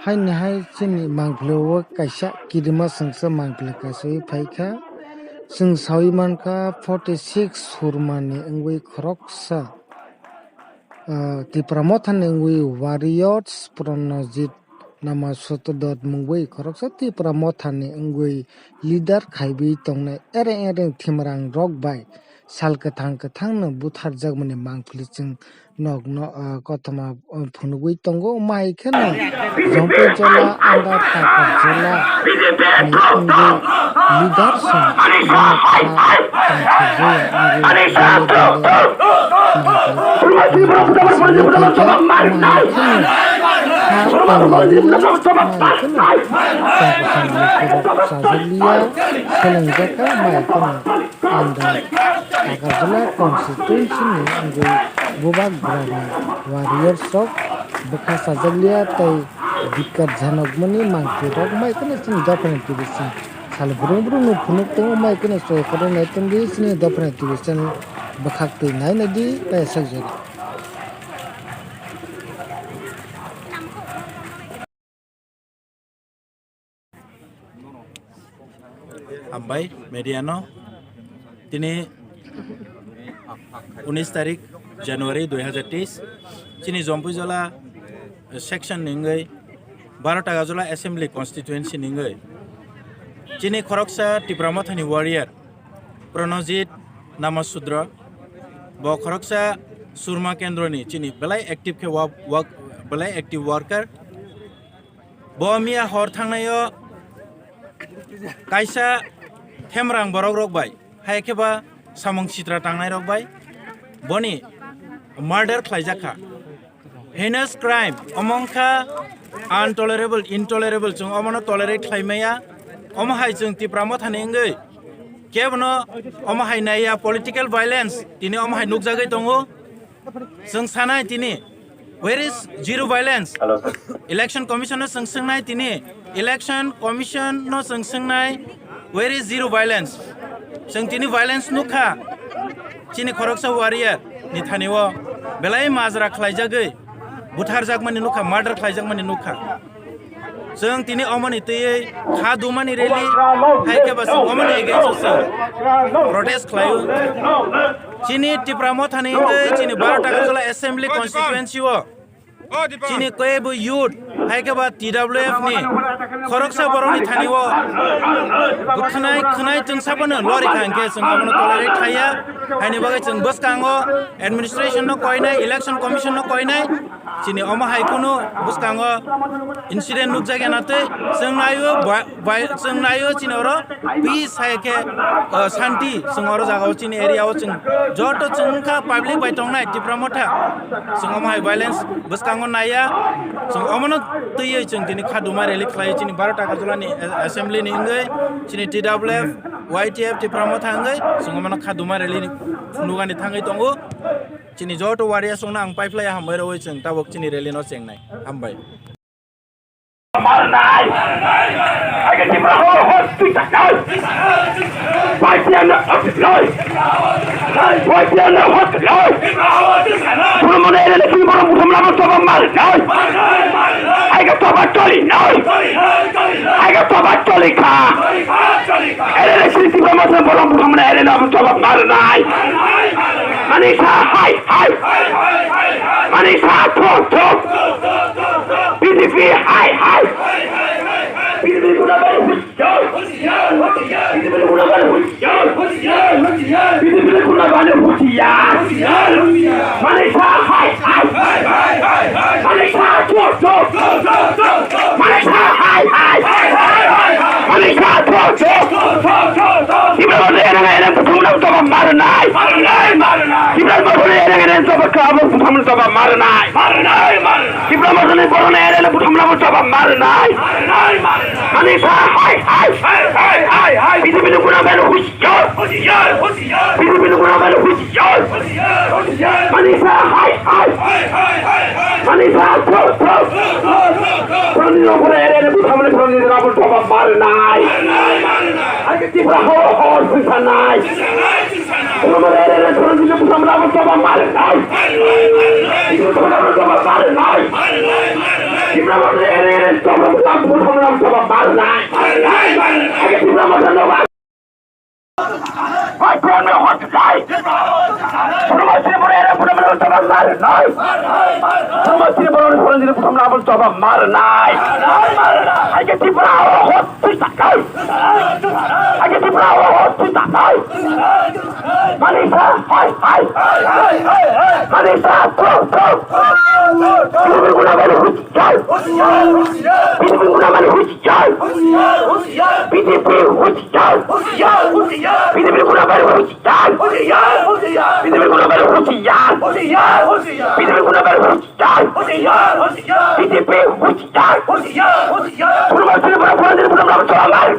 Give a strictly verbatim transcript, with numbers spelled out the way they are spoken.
Haini hai chini mangpili o kaisa kirima sengsa mangpili kaisa wi phaikha. Chwng sawi mankha forty six surmani wngwi khoroksa, ah, Tipra Mothani wngwi warriors Pranajit Nama Sotodot mungwi khoroksa Tipra Mothani wngwi leader khaiwi tongnai ereng ereng thimrang rok bai sal kwthang kwthang no butharjakmani mangpili chwng nok no, ah, kothoma, ah, phunugwi tongo. Mai kheno Jompuijola anda Takarjola ni wngwi leader song bono kha tongthokjaya wngwi dole dole mangpili kheno ha tongmani mai kheno tongkosong lukurok chajakliya selengjakha mai kheno anda Takarjola constituency ni wngwi bubak brani warriors rok bwkha chajakliya tei dikkat janokmani mangpili rok mai kheno chini dophani T V channel sal brung brung no phunuk tongo mai kheno soi khorang nai tongdi chini dophani T V channel bwkhak twi nai nai di paisa jora. Hambai media no. Tini unis tarik January dui hazar teis, chini Jompuijola section ni wngwi baro Takarjola assembly constituency ni wngwi chini khoroksa Tipra Mothani warrior Pranajit Nama Sudra, bo khoroksa Surma Kendroni chini belai active khe wa-, work, belai active worker. Bo miya hor thangnaio kaisa themrang borok rok bai, hai khe ba samung sitra tangnai rok bai boni murder khlaijak kha. Heinous crime, omo wngkha untolerable, intolerable, chwng omono tolerate khlai maya. Omo hai chwng Tipra Mothani wngwi kebono omo hai naiya, political violence tini omo hai nukjagwi tongo. Chwng sanai tini, where is zero violence? Hello, sir. Election Commission no chwng swngnai tini, Election Commission no chwng swngnai, where is zero violence? Chwng tini violence nukha, chini khoroksa warrior ni thani o belai majra khlaijagwi butharjakmani nukha, murder khlaijakmani nukha. Chwng tini omoni twiwi kha dumani rally, hai khe ba chwng omoni against o chwng protest khlaio. Chini Tipra Mothani wngwi chini baro Takarjola Assembly Constituency o chini kebo youth, hai khe ba T W F ni khoroksa borok ni thani o khwnai, khwnai chwng sabono lori kha, hwnkhe chwng abono tolerate khaiya. Haini bagwi chwng bwskango administration no koinai, election commission no koinai. Chini omo hai kunu bwskango incident nukjakya na tei chwng naio ba-, bai-, chwng naio chini oro peace hai khe, uh, shanti chwng oro jagao chini area o chwng joto chwng wngkha public bai tongnai Tipra Motha. Chwng omo hai violence bwskango naiya, chwng omono twiwi chwng tini kha duma rally khlai chini baro Takarjola ni, eh, assembly ni wngwi chini T W F, Y T F Tipra Motha wngwi chwng omono kha duma rally ni phunugani thangwi tongo. Chini joto warriors rokno ang paiphlai hambai rwui chwng tabuk chini rally no chengnai. Hambai. Marnai. Aige Tipra hor hor twi taknai. Bai piano hot loi. Bai piano hot loi. Purumone ele le purumone mutham lama toba marnai. Aige toba toli nai. Aige toba toli kha. Ele le sri Tipra masa borok mutham ele le toba marnai. Manisa hai hai. Manisa thok thok. B J P hai hai. B J P kuna bani husiar. B J P kuna bani husiar. B J P kuna bani husiar. Manisa hai hai. Manisa thok thok. Manisa hai hai. Manisa thok thok. Tipra masa ele ele butham na toba marnai. Tipra masa ele ele toba kabo butham na toba marnai. Tipra Mothani borok no ele ele butham lama toba marnai. Manisa hai hai. B J P ni kuna bani husiar. B J P ni kuna bani husiar. Manisa hai hai. Manisa thok thok. Purani no pura ele ele butham lama toba marnai. Aige Tipra hor hor twi sanai. Jobab mar nai. Aike Tripura o hospital nai. Aike Tripura o hospital nai. Manisa, hai, hai. Manisa, throw, throw. Tripura guna bani huchi jai. Tripura guna bani huchi jai. B J P huchi jai. B J P guna bani huchi jai. B J P guna bani huchi jai. B J P guna bani huchi jai. Hoshiyar, hoshiyar. B J P hoshiyar. Hoshiyar, hoshiyar. Purba Tripura, Purba Tripura, Purba Tripura, Purba Tripura.